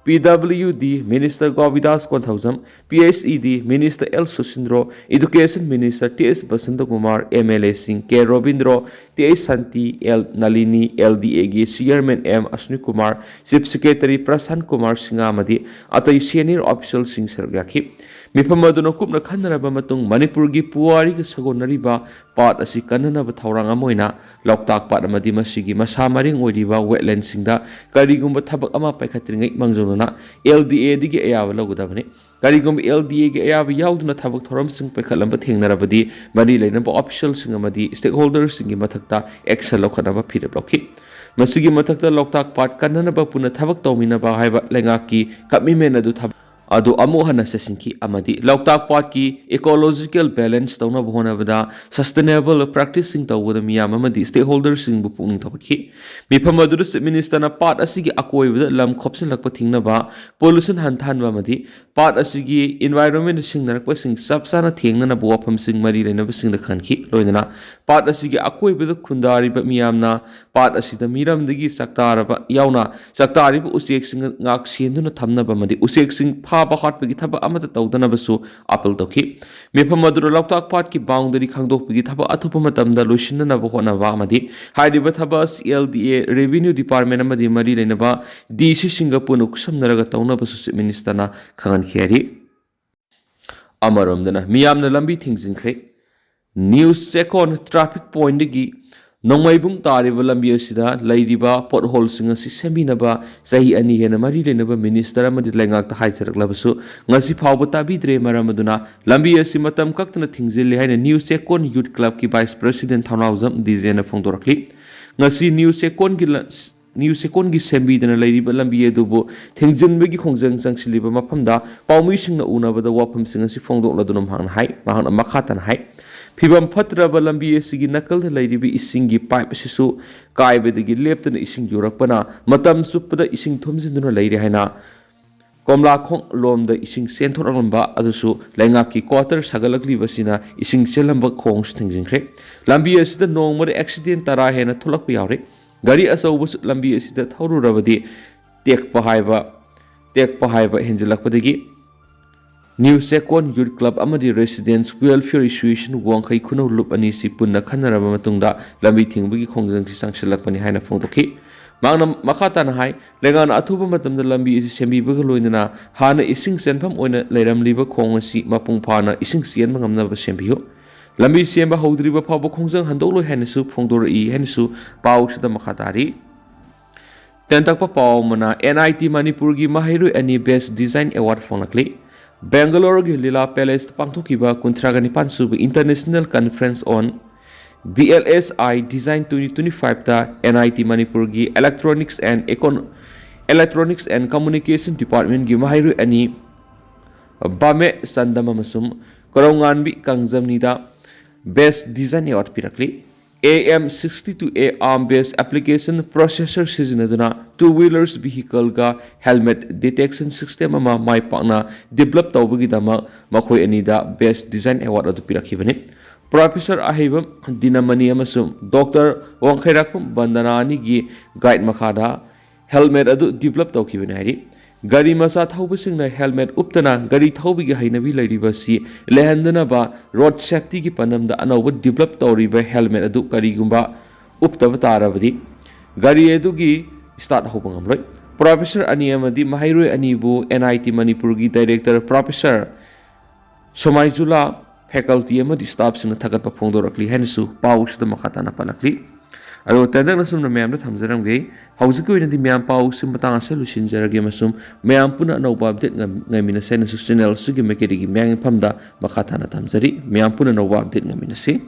P W D minister Govindas Konthoujam, P H E D minister L Susindro, education minister T S Basantakumar, M L ꯑꯦꯁꯤꯡ K Robindro, T H Shanti, L Nalini, L D ꯑꯦꯒꯤ chairman M Asnikumar, chief secretary Prashant Kumar Singh ꯑꯃꯗꯤ ꯑꯇꯩ ꯁꯦꯅꯤꯌꯔ ꯑꯣꯐꯤꯁꯤꯌꯦꯜꯁꯤꯡ ꯁꯔꯨꯛ ꯌꯥꯈꯤ꯫ ꯃꯤꯐꯝ ꯑꯗꯨꯅ ꯀꯨꯞꯅ ꯈꯟꯅꯔꯕ ꯃꯇꯨꯡ ꯃꯅꯤꯄꯨꯔꯒꯤ ꯄꯨꯋꯥꯔꯤꯒ ꯁꯥꯒꯣꯟꯅꯔꯤꯕ ꯄꯥꯠ ꯑꯁꯤ ꯀꯟꯅꯅꯕ ꯊꯧꯔꯥꯡ ꯑꯃ ꯑꯣꯏꯅ ꯂꯣꯛꯇꯥꯛ ꯄꯥꯠ ꯑꯃꯗꯤ ꯃꯁꯤꯒꯤ ꯃꯁꯥ ꯃꯔꯦꯡ ꯑꯣꯏꯔꯤꯕ ꯋꯦꯠꯂꯦꯟꯁꯤꯡꯗ ꯀꯔꯤꯒꯨꯝꯕ ꯊꯕꯛ ꯑꯃ ꯄꯥꯏꯈꯠꯇ꯭ꯔꯤꯉꯩ ꯃꯥꯡꯖꯧꯅꯅ ꯑꯦꯜ ꯗꯤ ꯑꯦꯗꯒꯤ ꯑꯌꯥꯕ ꯂꯧꯒꯗꯕꯅꯤ꯫ ꯀꯔꯤꯒꯨꯝꯕ ꯑꯦꯜ ꯗꯤ ꯑꯦꯒꯤ ꯑꯌꯥꯕ ꯌꯥꯎꯗꯅ ꯊꯕꯛ ꯊꯧꯔꯝꯁꯤꯡ ꯄꯥꯏꯈꯠꯂꯝꯕ ꯊꯦꯡꯅꯔꯕꯗꯤ ꯃꯔꯤ ꯂꯩꯅꯕ ꯑꯣꯐꯤꯁꯤꯌꯦꯜꯁꯤꯡ ꯑꯃꯗꯤ ꯁ꯭ꯇꯦꯛꯍꯣꯜꯗꯔꯁꯤꯡꯒꯤ ꯃꯊꯛꯇ ꯑꯦꯛꯁꯟ ꯂꯧꯈꯠꯅꯕ ꯐꯤꯔꯦꯞ ꯂꯧꯈꯤ꯫ ꯃꯁꯤꯒꯤ ꯃꯊꯛꯇ ꯂꯣꯛꯇꯥꯛ ꯄꯥꯠ ꯀꯟꯅꯅꯕ ꯄꯨꯟꯅ ꯊꯕꯛ ꯇꯧꯃꯤꯟꯅꯕ ꯍꯥꯏꯕ ꯂꯩꯉꯥꯛꯀꯤ ꯀꯃꯤꯠꯃꯦꯟ ꯑꯗꯨ ꯊꯕꯛ ꯑꯗꯨ ꯑꯃꯨꯛ ꯍꯟꯅ ꯆꯠꯁꯤꯟꯈꯤ ꯑꯃꯗꯤ ꯂꯣꯛꯇꯥꯛ ꯄꯥꯠꯀꯤ ꯏꯀꯣꯂꯣꯖꯤꯀꯦꯜ ꯕꯦꯂꯦꯟꯁ ꯇꯧꯅꯕ ꯍꯣꯠꯅꯕꯗ ꯁꯁꯇꯦꯅꯦꯕꯜ ꯄ꯭ꯔꯦꯛꯇꯤꯁꯁꯤꯡ ꯇꯧꯕꯗ ꯃꯤꯌꯥꯝ ꯑꯃꯗꯤ ꯁ꯭ꯇꯦꯛꯍꯣꯜꯗꯔꯁꯤꯡꯕꯨ ꯄꯨꯛꯅꯤꯡ ꯊꯧꯒꯠꯈꯤ꯫ ꯃꯤꯐꯝ ꯑꯗꯨꯗ ꯆꯤꯐ ꯃꯤꯅꯤꯁꯇꯔꯅ ꯄꯥꯠ ꯑꯁꯤꯒꯤ ꯑꯀꯣꯏꯕꯗ ꯂꯝ ꯈꯣꯞꯆꯤꯜꯂꯛꯄ ꯊꯤꯡꯅꯕ, ꯄꯣꯂꯨꯁꯟ ꯍꯟꯊꯍꯟꯕ ꯑꯃꯗꯤ ꯄꯥꯠ ꯑꯁꯤꯒꯤ ꯏꯟꯚꯥꯏꯔꯣꯟꯃꯦꯟꯗ ꯁꯤꯡꯅꯔꯛꯄꯁꯤꯡ ꯆꯞ ꯆꯥꯅ ꯊꯦꯡꯅꯅꯕ ꯋꯥꯐꯝꯁꯤꯡ ꯃꯔꯤ ꯂꯩꯅꯕꯁꯤꯡꯗ ꯈꯟꯈꯤ꯫ ꯂꯣꯏꯅꯅ ꯄꯥꯠ ꯑꯁꯤꯒꯤ ꯑꯀꯣꯏꯕꯗ ꯈꯨꯟꯗꯥꯔꯤꯕ ꯃꯤꯌꯥꯝꯅ ꯄꯥꯠ ꯑꯁꯤꯗ ꯃꯤꯔꯝꯗꯒꯤ ꯆꯥꯛꯇꯥꯔꯕ ꯌꯥꯎꯅ ꯆꯥꯛꯇꯥꯔꯤꯕ ꯎꯆꯦꯛꯁꯤꯡ ꯉꯥꯛ ꯁꯦꯟꯗꯨꯅ ꯊꯝꯅꯕ ꯑꯃꯗꯤ ꯎꯆꯦꯛꯁꯤꯡ ꯐꯥꯕ ꯍꯥꯠꯄꯒꯤ ꯊꯕꯛ ꯑꯃꯠꯇ ꯇꯧꯗꯅꯕꯁꯨ ꯑꯥꯄꯤꯜ ꯇꯧꯈꯤ꯫ ꯃꯤꯐꯝ ꯑꯗꯨꯗ ꯂꯣꯛꯇꯥꯛ ꯄꯥꯠꯀꯤ ꯕꯥꯎꯟꯗꯔꯤ ꯈꯪꯗꯣꯛꯄꯒꯤ ꯊꯕꯛ ꯑꯊꯨꯕ ꯃꯇꯝꯗ ꯂꯣꯏꯁꯤꯟꯅꯅꯕ ꯍꯣꯠꯅꯕ ꯑꯃꯗꯤ ꯍꯥꯏꯔꯤꯕ ꯊꯕꯛ ꯑꯁꯤ ꯑꯦꯜ ꯗꯤ ꯑꯦ, ꯔꯦꯚꯤꯅ꯭ꯌꯨ ꯗꯤꯄꯥꯔꯠꯃꯦꯟ ꯑꯃꯗꯤ ꯃꯔꯤ ꯂꯩꯅꯕ ꯗꯤ ꯁꯤꯁꯤꯡꯒ ꯄꯨꯟꯅ ꯈꯨꯠꯁꯝꯅꯔꯒ ꯇꯧꯅꯕꯁꯨ ꯆꯤꯐ ꯃꯤꯅꯤꯁꯇꯔꯅ ꯈꯪꯍꯟꯈꯤ ꯍꯥꯏꯔꯤ꯫ ꯑꯃꯔꯣꯝꯗꯅ ꯃꯤꯌꯥꯝꯅ ꯂꯝꯕꯤ ꯊꯤꯡꯖꯤꯟꯈ꯭ꯔꯦ꯫ ꯅ꯭ꯌꯨ ꯆꯦꯛꯀꯣꯟ ꯇ꯭ꯔꯥꯐꯤꯛ ꯄꯣꯏꯟꯗꯒꯤ ꯅꯣꯡꯃꯩꯕꯨꯡ ꯇꯥꯔꯤꯕ ꯂꯝꯕꯤ ꯑꯁꯤꯗ ꯂꯩꯔꯤꯕ ꯄꯣꯠꯍꯣꯜꯁꯤꯡ ꯑꯁꯤ ꯁꯦꯝꯕꯤꯅꯕ ꯆꯍꯤ ꯑꯅꯤ ꯍꯦꯟꯅ ꯃꯔꯤ ꯂꯩꯅꯕ ꯃꯤꯅꯤꯁꯇꯔ ꯑꯃꯗꯤ ꯂꯩꯉꯥꯛꯇ ꯍꯥꯏꯖꯔꯛꯂꯕꯁꯨ ꯉꯁꯤ ꯐꯥꯎꯕ ꯇꯥꯕꯤꯗ꯭ꯔꯦ꯫ ꯃꯔꯝ ꯑꯗꯨꯅ ꯂꯝꯕꯤ ꯑꯁꯤ ꯃꯇꯝ ꯀꯛꯇꯅ ꯊꯤꯡꯖꯤꯜꯂꯤ ꯍꯥꯏꯅ ꯅ꯭ꯌꯨ ꯆꯦꯛꯀꯣꯟ ꯌꯨꯠ ꯀ꯭ꯂꯕꯀꯤ ꯚꯥꯏꯁ ꯄ꯭ꯔꯦꯁꯤꯗꯦꯟ ꯊꯧꯅꯥꯎꯖꯝ ꯗꯤꯖꯦꯅ ꯐꯣꯡꯗꯣꯔꯛꯂꯤ꯫ ꯉꯁꯤ ꯅ꯭ꯌꯨ ꯆꯦꯛꯀꯣꯟꯒꯤ ꯂ-, ꯅ꯭ꯌꯨ ꯆꯦꯛꯀꯣꯟꯒꯤ ꯁꯦꯝꯕꯤꯗꯅ ꯂꯩꯔꯤꯕ ꯂꯝꯕꯤ ꯑꯗꯨꯕꯨ ꯊꯤꯡꯖꯤꯟꯕꯒꯤ ꯈꯣꯡꯖꯪ ꯆꯪꯁꯤꯜꯂꯤꯕ ꯃꯐꯝꯗ ꯄꯥꯎꯃꯤꯁꯤꯡꯅ ꯎꯅꯕꯗ ꯋꯥꯐꯝꯁꯤꯡ ꯑꯁꯤ ꯐꯣꯡꯗꯣꯛꯂꯗꯨꯅ ꯃꯍꯥꯛꯅ ꯍꯥꯏ, ꯃꯍꯥꯛꯅ ꯃꯈꯥ ꯇꯥꯅ ꯍꯥꯏ, ꯐꯤꯕꯝ ꯐꯠꯇ꯭ꯔꯕ ꯂꯝꯕꯤ ꯑꯁꯤꯒꯤ ꯅꯥꯀꯜꯗ ꯂꯩꯔꯤꯕ ꯏꯁꯤꯡꯒꯤ ꯄꯥꯏꯞ ꯑꯁꯤꯁꯨ ꯀꯥꯏꯕꯗꯒꯤ ꯂꯦꯞꯇꯅ ꯏꯁꯤꯡ ꯌꯨꯔꯛꯄꯅ ꯃꯇꯝ ꯆꯨꯞꯄꯗ ꯏꯁꯤꯡ ꯊꯨꯝꯖꯤꯟꯗꯨꯅ ꯂꯩꯔꯦ ꯍꯥꯏꯅ ꯀꯣꯝꯂꯥꯈꯣꯡ ꯂꯣꯝꯗ ꯏꯁꯤꯡ ꯆꯦꯟꯊꯣꯔꯛꯂꯝꯕ ꯑꯗꯨꯁꯨ ꯂꯩꯉꯥꯛꯀꯤ ꯀ꯭ꯋꯥꯇꯔ ꯁꯥꯒꯠꯂꯛꯂꯤꯕ ꯑꯁꯤꯅ ꯏꯁꯤꯡ ꯆꯦꯜꯂꯝꯕ ꯈꯣꯡꯁꯨ ꯊꯤꯡꯖꯤꯟꯈ꯭ꯔꯦ꯫ ꯂꯝꯕꯤ ꯑꯁꯤꯗ ꯅꯣꯡꯃꯗ ꯑꯦꯛꯁꯤꯗꯦꯟ ꯇꯔꯥ ꯍꯦꯟꯅ ꯊꯣꯛꯂꯛꯄ ꯌꯥꯎꯔꯦ꯫ ꯒꯥꯔꯤ ꯑꯆꯧꯕꯁꯨ ꯂꯝꯕꯤ ꯑꯁꯤꯗ ꯊꯧꯔꯨꯔꯕꯗꯤ ꯇꯦꯛꯄ ꯍꯥꯏꯕ, ꯇꯦꯛꯄ ꯍꯥꯏꯕ ꯍꯦꯟꯖꯤꯜꯂꯛꯄꯗꯒꯤ ꯅ꯭ꯌꯨ ꯆꯦꯛꯀꯣꯟ ꯌꯨꯠ ꯀ꯭ꯂꯕ ꯑꯃꯗꯤ ꯔꯦꯁꯤꯗꯦꯟꯁ ꯋꯦꯜꯐꯤꯌꯔ ꯑꯦꯁꯣꯁꯤꯌꯦꯁꯟ ꯋꯥꯡꯈꯩ ꯈꯨꯅꯧ ꯂꯨꯞ ꯑꯅꯤꯁꯤ ꯄꯨꯟꯅ ꯈꯟꯅꯔꯕ ꯃꯇꯨꯡꯗ ꯂꯝꯕꯤ ꯊꯤꯡꯕꯒꯤ ꯈꯣꯡꯖꯪꯁꯤ ꯆꯪꯁꯤꯜꯂꯛꯄꯅꯤ ꯍꯥꯏꯅ ꯐꯣꯡꯗꯣꯛꯈꯤ꯫ ꯃꯍꯥꯛꯅ ꯃꯈꯥ ꯇꯥꯅ ꯍꯥꯏ, ꯂꯩꯉꯥꯛꯅ ꯑꯊꯨꯕ ꯃꯇꯝꯗ ꯂꯝꯕꯤ ꯑꯁꯤ ꯁꯦꯝꯕꯤꯕꯒ ꯂꯣꯏꯅꯅ ꯍꯥꯟꯅ ꯏꯁꯤꯡ ꯆꯦꯟꯐꯝ ꯑꯣꯏꯅ ꯂꯩꯔꯝꯂꯤꯕ ꯈꯣꯡ ꯑꯁꯤ ꯃꯄꯨꯡ ꯐꯥꯅ ꯏꯁꯤꯡ ꯆꯦꯟꯕ ꯉꯝꯅꯕ ꯁꯦꯝꯕꯤꯌꯨ꯫ ꯂꯝꯕꯤ ꯁꯦꯝꯕ ꯍꯧꯗ꯭ꯔꯤꯕ ꯐꯥꯎꯕ ꯈꯣꯡꯖꯪ ꯍꯟꯗꯣꯛꯂꯣꯏ ꯍꯥꯏꯅꯁꯨ ꯐꯣꯡꯗꯣꯔꯛꯏ ꯍꯥꯏꯅꯁꯨ ꯄꯥꯎꯁꯤꯗ ꯃꯈꯥ ꯇꯥꯔꯤ꯫ ꯇꯦꯟꯇꯛꯄ ꯄꯥꯎ ꯑꯃꯅ, ꯑꯦꯟ ꯑꯥꯏ ꯇꯤ ꯃꯅꯤꯄꯨꯔꯒꯤ ꯃꯍꯩꯔꯣꯏ ꯑꯅꯤ ꯕꯦꯁ ꯗꯤꯖꯥꯏꯟ ꯑꯦꯋꯥꯔꯗ ꯐꯪꯂꯛꯂꯤ꯫ ꯕꯦꯡꯒꯂꯣꯔꯒꯤ ꯂꯤꯂꯥ ꯄꯦꯂꯦꯁꯇ ꯄꯥꯡꯊꯣꯛꯈꯤꯕ ꯀꯨꯟꯊ꯭ꯔꯥꯒ ꯅꯤꯄꯥꯟ ꯁꯨꯕ International Conference on B L S I Design twenty twenty-five ꯇ ꯑꯦꯟ ꯑꯥꯏ ꯇꯤ ꯃꯅꯤꯄꯨꯔꯒꯤ Electronics and Econ-, Electronics and Communication Department ꯀꯤ ꯃꯍꯩꯔꯣꯏ ꯑꯅꯤ ꯕꯥꯃꯦ ꯆꯟꯗꯝ ꯑꯃꯁꯨꯡ ꯀꯔꯧꯉꯥꯟꯕꯤ ꯀꯥꯡꯖꯝꯅꯤꯗ ꯕꯦꯁ ꯗꯤꯖꯥꯏꯟ ꯑꯦꯋꯥꯔꯗ ꯄꯤꯔꯛꯂꯤ꯫ A M sixty-two A ARM based application processor ꯁꯤꯖꯤꯟꯅꯗꯨꯅ two wheelers vehicle ꯒ helmet detection system ꯑꯃ ꯃꯥꯏ ꯄꯥꯛꯅ develop ꯇꯧꯕꯒꯤꯗꯃꯛ ꯃꯈꯣꯏ ꯑꯅꯤꯗ best design award ꯑꯗꯨ ꯄꯤꯔꯛꯈꯤꯕꯅꯤ꯫ Professor ꯑꯍꯩꯕꯝ ꯗꯤꯅꯃꯅꯤ ꯑꯃꯁꯨꯡ Doctor ꯋꯥꯡꯈꯩꯔꯥꯛꯄꯝ ꯕꯟꯗꯅꯥ ꯑꯅꯤꯒꯤ guide ꯃꯈꯥꯗ helmet ꯑꯗꯨ develop ꯇꯧꯈꯤꯕꯅꯤ ꯍꯥꯏꯔꯤ꯫ ꯒꯥꯔꯤ ꯃꯆꯥ ꯊꯧꯕꯁꯤꯡꯅ helmet ꯎꯞꯇꯅ ꯒꯥꯔꯤ ꯊꯧꯕꯒꯤ ꯍꯩꯅꯕꯤ ꯂꯩꯔꯤꯕ ꯑꯁꯤ ꯂꯩꯍꯟꯗꯅꯕ road safety ꯒꯤ ꯄꯥꯟꯗꯝꯗ ꯑꯅꯧꯕ develop ꯇꯧꯔꯤꯕ helmet ꯑꯗꯨ ꯀꯔꯤꯒꯨꯝꯕ ꯎꯞꯇꯕ ꯇꯥꯔꯕꯗꯤ ꯒꯥꯔꯤ ꯑꯗꯨꯒꯤ start ꯍꯧꯕ ꯉꯝꯂꯣꯏ꯫ Professor ꯑꯅꯤ ꯑꯃꯗꯤ ꯃꯍꯩꯔꯣꯏ ꯑꯅꯤꯕꯨ N I T ꯃꯅꯤꯄꯨꯔꯒꯤ director Professor ꯁꯣꯃꯥꯏꯖꯨꯂꯥ ꯐꯦꯀꯜꯇꯤ ꯑꯃꯗꯤ ꯁ꯭ꯇꯥꯐꯁꯤꯡꯅ ꯊꯥꯒꯠꯄ ꯐꯣꯡꯗꯣꯔꯛꯂꯤ ꯍꯥꯏꯅꯁꯨ ꯄꯥꯎꯁꯤꯗ ꯃꯈꯥ ꯇꯥꯅ ꯄꯜꯂꯛꯂꯤ꯫ ꯑꯗꯣ ꯇꯦꯟꯗꯛꯅ ꯁꯨꯝꯅ ꯃꯌꯥꯝꯗ ꯊꯝꯖꯔꯝꯒꯦ꯫ ꯍꯧꯖꯤꯛꯀꯤ ꯑꯣꯏꯅꯗꯤ ꯃꯌꯥꯝ ꯄꯥꯎꯁꯤ ꯃꯇꯥꯡ ꯑꯁꯤꯗ ꯂꯣꯏꯁꯤꯟꯖꯔꯒꯦ ꯑꯃꯁꯨꯡ ꯃꯌꯥꯝ ꯄꯨꯟꯅ ꯑꯅꯧꯕ ꯑꯞꯗꯦꯠ ꯉꯥꯏꯃꯤꯟꯅꯁꯦ ꯍꯥꯏꯅꯁꯨ ꯆꯦꯅꯦꯜ ꯑꯁꯤꯒꯤ ꯃꯥꯏꯀꯩꯗꯒꯤ ꯃꯌꯥꯝꯒꯤ ꯃꯐꯝꯗ ꯃꯈꯥ ꯇꯥꯅ ꯊꯝꯖꯔꯤ꯫ ꯃꯌꯥꯝ ꯄꯨꯟꯅ ꯑꯅꯧꯕ ꯑꯞꯗꯦꯠ ꯉꯥꯏꯃꯤꯟꯅꯁꯤ꯫